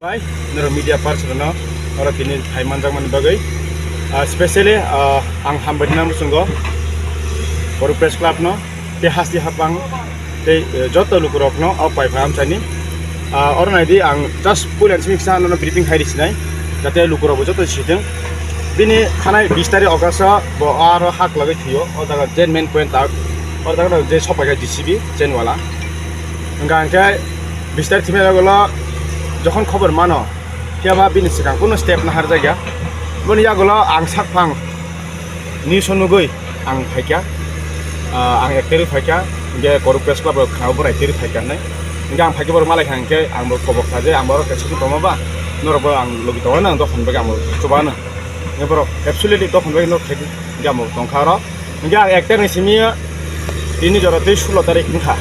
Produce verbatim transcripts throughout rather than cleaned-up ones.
Bai, noro media person no, oro tini phai manjakmani bagwi, ah, specially, ah, ang hambai rwna muchungo, Boru Press Club no, tei hasti hapang, tei, eh, joto lukurok no, o pai phai amchaini. Ah, oro naidi ang just puila simi kisa nono briefing khai rwsinai, jate lukurok bo joto sitwng. Bini thanai bis tarikh August o bo aro ha kwlagwi thwio, o jaga je main point tak, o jaga je sopaikha J C B chain wala. Hwnkha hwnkhe bis tarikh thwimani ulo jokhon khobor mano, Phiya ba bini swkang kunu step naharjakya. Boni yagulo ang sakphang news o nugwi ang phaikha, ah, ang ek tarikh phaikha, hingke Koruk Press Club rok khao borai tarikh phaikha hinwi. Hingke ang phaikhe borok malai kha hingke ang bo kobok kha je ang borok kaisa khe tongma ba norok bo ang logi tongo nang dophani bagwi ang bo chubano. Hingke borok absolutely dophani bagwi norok khaidi hingke ang bo tongkha oro. Hingke ang ek tarikh ni simi tini jora tei sulo tarikh wngkha.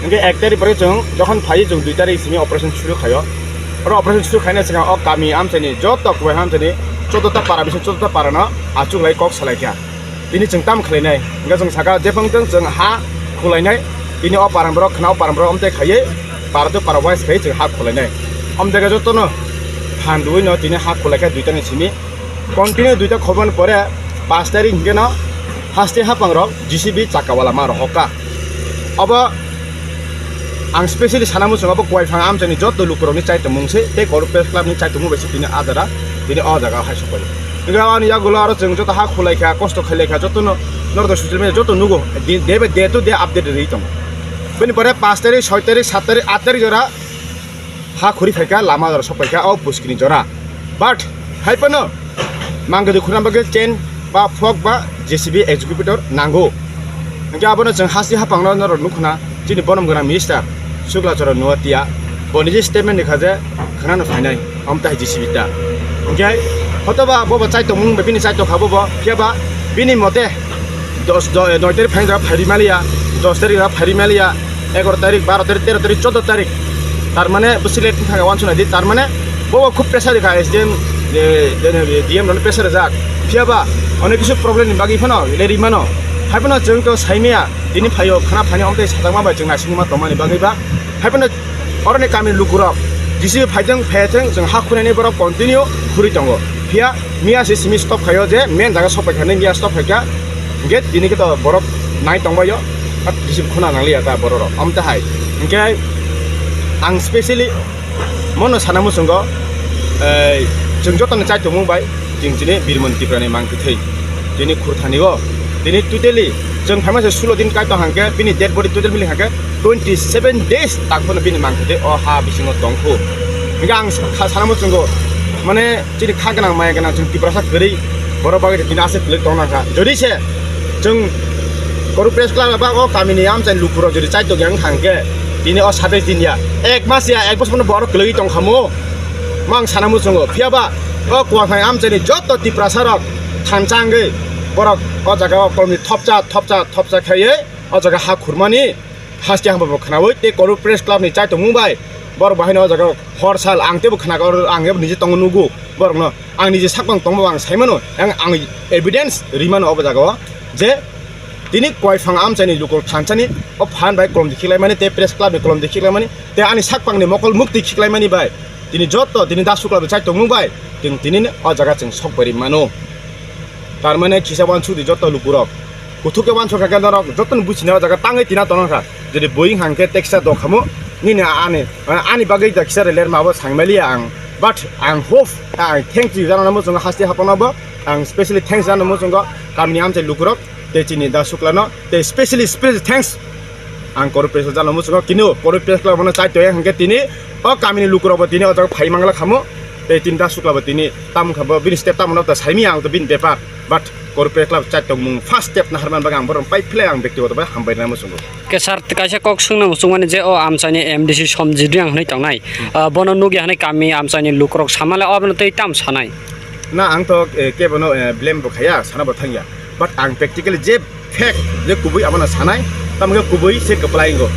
Hingke ek tarikh pore chwng jokhon phai chwng dui tarikh simi operation suru khaio. Oro operation suru khaina swkang o kami amchaini joto kubai amchaini choddo ta para bising choddo ta para no achuk lai kok salai kha. Tini chwng tam khlainai. Hingke chwng saka jephang chwng chwng ha khulainai. Tini o para borok khna o para borok amte khaiye para to para wise khai chwng ha khulainai. Amte joto no phan duwi no tini ha khulai kha dui tarikh ni simi. Continue duita khobor ni pore pash tarikh hingke no haste hapang rok J C B chakawala ma rohok kha. Obo ang specially sana muchung abo Kuaifang amchaini joto lukurokni chaitomung se tei Koruk Press Club ni chaitomung bai se tini a jara tini o jaga o hai sokoi. Hingke ani yagulo aro chwng joto ha khulai kha, kosto khailai kha, joto no norok social media joto nugo, di- day by day to day update rwi tongo. Bini pore pash tarikh, soi tarikh, sat tarikh, at tarikh jora ha khuri phaikha, lama jora sok phaikha, o buskini jora. But hai phano mangkhe khurna bagwi chain ba fork ba J C B excavator nango. Hingke abono chwng hasti hapangno norok nukhna chini bonom gwnang minister Sukla Charan Noatia bo niji statement ni kha je khwnano phainai amtahai J C B ta. Hingke hotoba bobo chaitomung bai bini chaitokha bobo phiya ba bini mote dos, do-, noi tarikh phaina phairi maliya, dos tarikh phairi maliya, egaro tarikh, baro tarikh, tero tarikh, choddo tarikh. Tar mane bo select wngkha wansuknai di, tar mane bo khub pressure rikha S D M, eh, D M rokno pressure rijak. Phiya ba onek kisu problem ni bagwi phano lerwi mano. Hai phano chwng to saimaya, tini phaio khana phaini omtwi sajakma bai chwng naisingma tongmani bagwi ba. Hai phano oroni kami lukurok J C B phaithwng, phaithwng, chwng ha khunani borok continue khurwi tongo. Phiya miya se simi stop khaio je main jaga sok paikha hinwi miya stop khaikha. Hingke tini khe to borok nai tongbaio, at J C B khuna nangliya ta bororok. Amtahai hingke ang specially mono sana muchungo, ei, chwng jotoni chaitomung bai chwng chini Birmoni Tiprani mangtwi thwi. Tini khurthani o, tini totally chwng phaima se sulo din kai tong hangke, bini dead body totally mili hangke twenty seven days tak phano bini mangtwi thwi o ha bisingo tongkhu. Hingke ang sa-, sana muchungo, mane, chini kha gwnang maya gwnang chwng Tiprasa kwrwi borok bagwi tini aswk kwlwi tongna kha. Jodi se chwng Koruk Press Club ba o kamini amchai lukurok jodi chaitokya wng thangkhe tini o satais din ya, ek mas ya, ek bosor bono borok kwlwi tongkhamu. Mang sana muchungo. Phiya ba o Kuakhai amchaini joto Tiprasa rok thansa wngwi borok o jaga o kolomni thopcha, thopcha, thopcha khaiwi o jaga ha khurmani haste hambai bo khnaui tei Koruk Press Club ni chaitokmung bai borok bahai no o jaga o hor sal ang teibo khnakha, oro ang ebo nije tongo nugo borok no, ang nije sakbang tongbo ang saimano, ang, ang evidence rimano obo jaga o je tini Kuaifang amchaini lukurok thansani o phan bai kolom di khiklaimani tei Press Club ni kolom di khiklaimani tei ani sakbang ni mokol mukti khiklaimani bai tini joto tini da sukla bo chaitokmung bai tini, tini o jaga chwng sok bai rimano. Tar mane kisa wansuk di joto lukurok. Kuthuk khe wansuk kha khe norok jotono buchina o jaga tangwi tina tongkha. Jodi bui hang khe teksa dokhamo nini ani, ani bagwi da kisa lerma abo sangmaliya ang. But ang hope, ang thank you jana muchungo haste hapano bo. Ang specially thanks jana muchungo kamini amchai lukurok tei chini da suklano tei specially, specially thanks. Ang Koruk Press Club jalo muchungo kinu Koruk Press Club bono chai toya hingke tini o kamini lukurok bo tini o jaga phai mangla khamu tei tini da sukla bo tini tamung kha bo bini step tamo no ta saimi ang to bini bepar, but Koruk Press Club chai tongmung first step naharman bagwi ang borok pai philai ang bektigoto bai hambai rwna muchungo. Ke sir, kaisa kok swngna muchungmani je o amchaini M D C Somjit Reang hwnwi tongnai, ah, bono nugya hwnwi kami amchaini lukurok samale abono tei tam sanai? Na, ang to, eh, kebono, eh, blame bo khaya, sana bo thangya, but ang practically je fact je kubui abono sanai, tamo khe kubui se kwplai wngo.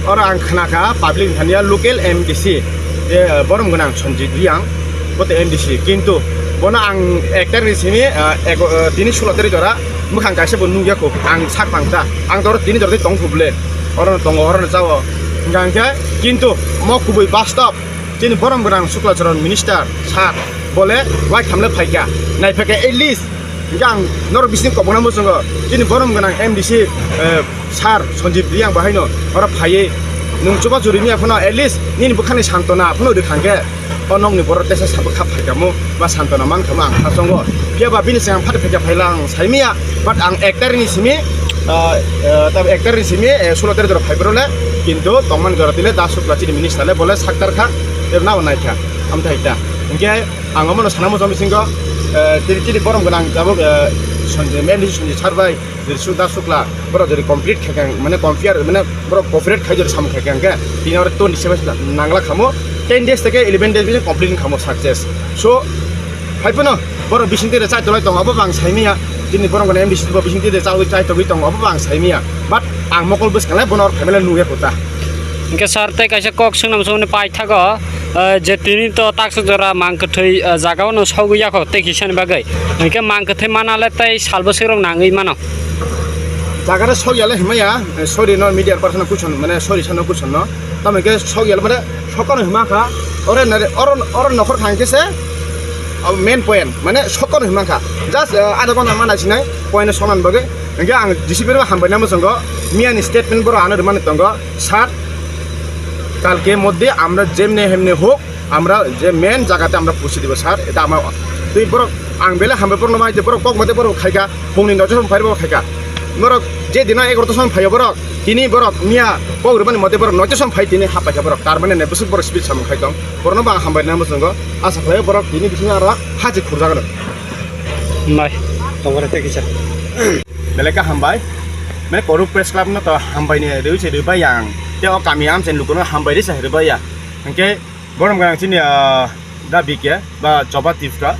Oro ang khna kha public ni thani ya local M D C je, eh, borom gwnang Sanjit Reang, bo to M D C, kintu bono ang ek tarikh ni simi, eh, ego, eh, tini sulo tarikh jora mwkhang kaisa bo nukya kho, ang sak phang ta, ang to oro tini jora tong kho bwle, oro no tongo, oro no chao, hingkha hingkhe kintu mo kubui bastob Chini borom gwnang Sukla Charan minister sir bole wai thamle phaikha, nai phaikha at least. Hingke ang norok bising kobongna muchungo chini borom gwnang M D C, eh, sir Sanjib Riyang bahaino oro phaiwi nwng chuba churi miya phano at least nini bwkhani santona phano rwkhangkhe o nokni borok tesa sabo kha phaikamo ba santona mankha ang khasongo. Phiya ba bini chwng phate phaikha phaila ang saimiya, but ang ek tarikni simi, ah, eh, tab ek tarikni simi, eh, sulo tarik jora phaibrole, kintu tongmani jora tile da Sukla chini minister le bole saktar kha, er nabo naikha, amthai ta. Hingke ang omono sana muchung bisingo, eh, tini, tini borom gwnang tabuk, eh, Sanjib, M D C Sanjib sir bai, Jiri Sukla, borok jiri complete khaikha, mane compare, mane borok cooperate khai jiri samung khaikha hingke, tini oro twenty seven nangla khamo, ten days theke eleven days bising complete khamo success. So, hai phano borok bising tire chai tolai tongo, abo bo ang saimiya, tini borok gwnang M D C bo bising tire chai, chai togwi tongo, abo bo ang saimiya. But ang mokol bwskango bono oro phaimale nugya kota. Hingke sir tei kaisa kok swngnam songni paithago, eh, je tini to taksa jora mang kwthwi, eh, jagao no sogwi yakho tei kisani bagwi. Hingke mang kwthwi manale tei salbwswk rok nangwi mano. Jagare sogyale himaya, eh, sorry no media person kuchon, mane sorry sano kuchon no. Tamo hingke sogyale mane sokano hima kha, ore nare, oro, oro nokhor kha hingke se, ah, main point, mane sokano hima kha. Just, eh, ada kono mana sinai, point sonan bagwi. Hingke ang D C P no hambai namo chongo, miyani statement boro ano rwmani tongo, sir, kalke moddhe amra jemne hemne hok, amra je main jagate amra pusi dibo sir, eta amra twi borok ang bele hambai borok no mai je borok kok mate borok khaika, phungni noito som phai borok khaika. Borok je dino egaroto som phaio borok, tini borok miya kok rwmani mate borok noito som phai tini hapaikha borok, tar mane ne bwswk borok speech samung khai tong. Borokno bo ang hambai nai muchungo, asa khlaio borok tini bisingo aro hachi khurjagano. Bai, tongore tei kisa. Belai khe hambai. Mane Koruk Press Club no to hambai ni rwi se rwi bai ang. Tei o kami amchai lukuno hambai ri se rwi bai ya. Hingke borom gwnang chini, ah, da B K ba Choba Tipra.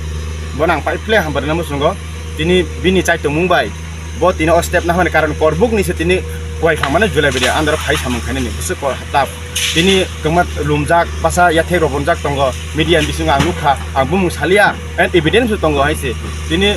Bono ang pai phle hambai rwna muchungo. Tini bini chai tongmung bai. Bo tini o step na hwnwi karon Korbuk ni se tini kwai phang mane July bidi andaro phai samung khainani. Bwswk ko tap. Tini kwma lumjak, basa yathek rok bonjak tongo, media ni bisingo ang nukha, ang bumung salia, and evidence bo tongo hai se. Tini,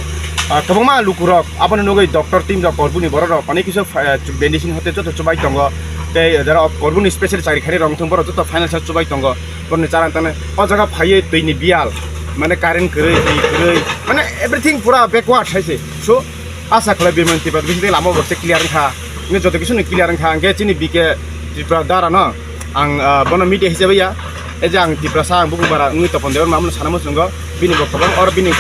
ah, kwbangma lukurok, aboni nugwi doctor team rok, Korbuni borok rok, onek kisu, ah, medicine hote joto chubai tongo, tei jara Korbuni special chakri khainai rok wngthang borok joto financial chubai tongo, borokni charang tangnai. O jaga phaiwi twi ni biyal, mane current kwrwi, twi kwrwi, mane everything pura backward hai se. So, Asa khlai Biman Tripura bising tei lama bo se clear wngkha. Hingke joto kisu no clear wngkha. Hingke chini B K Tripura dara no ang, ah, bono media hisabe ya. E je ang Tiprasa ang bukung bara wngwi topon de, oro mamno sana muchungo. Bini bo kwbang oro bini,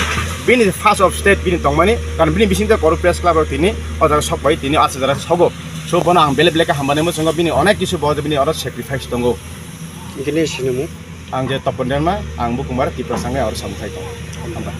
bini first of state bini tongmani. Karon bini bising tei Koruk Press Club rok tini o jaga sok bai tini asa jora sogo. So bono ang bele bele khe hambai muchungo. Bini onek kisu bo bini oro sacrifice tongo. Hingke nini sinimung? Ang je topon derma, ang bukung bara Tiprasa wngwi oro samung khai tongo. Hambai.